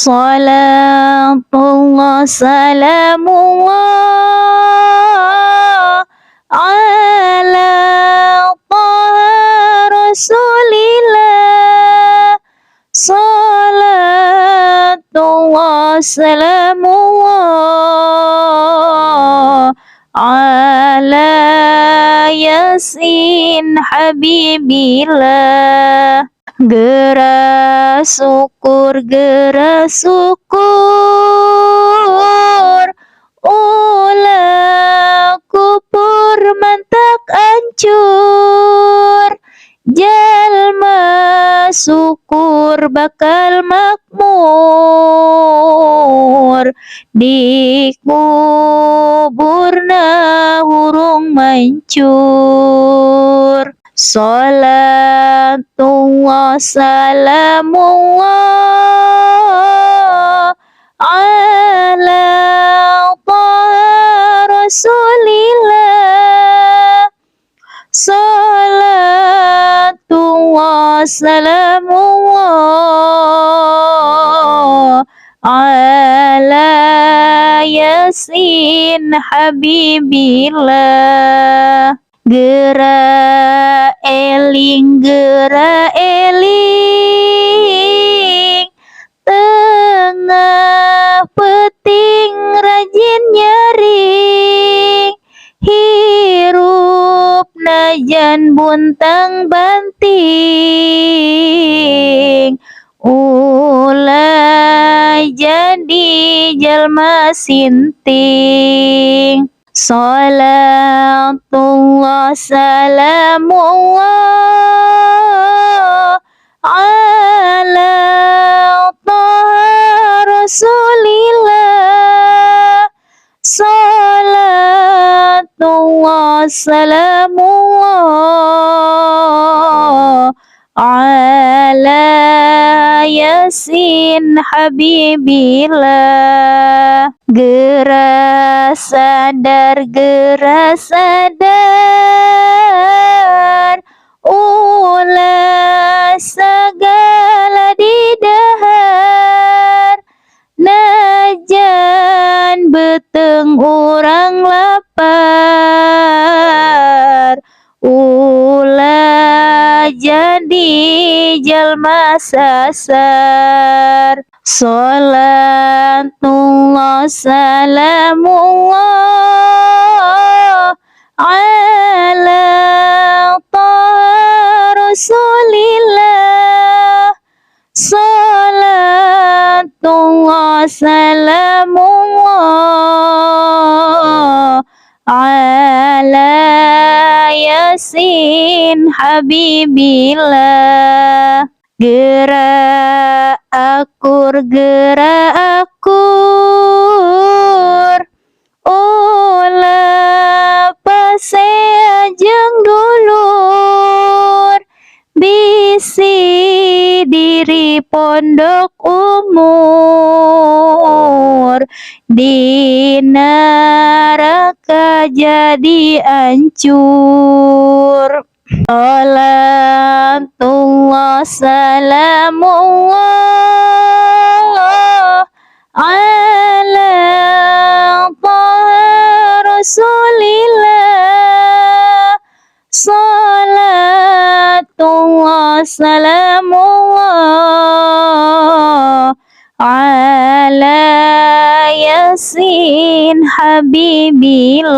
Salatullah salamullah ala Taha Rasulillah. Salatullah salamullah ala Yasin Habibillah. Gera syukur, gera syukur, ulah kupur mantak ancur. Jalma syukur bakal makmur, di kuburna hurung mancur. Salatullah salamullah ala Taha Rasulillah. Salatullah salamullah ala Yasin Habibillah. Gera eling, gera eling, tengah peuting rajin nyaring. Hirup najan buntang banting, ulah jadi jalma sinting. Salatullah salamullah ala Taha Rasulillah. Salatullah salamullah ala Yasin Habibillah. Gera sadar, gera sadar, ulah sagala didahar. Najan beuteung urang lapar, ulah jadi jalma sasar. Salatullah salamullah ala Taha Rasulillah. Salatullah salamullah ala Yasin Habibillah. Gera akur, gera akur, ulah pasea jeung dulur. Bisi diri pondok umur, di neraka jadi ancur. Salatullah salamullah ala Taha Rasulillah. Salatullah salamullah ala Yasin Habibillah.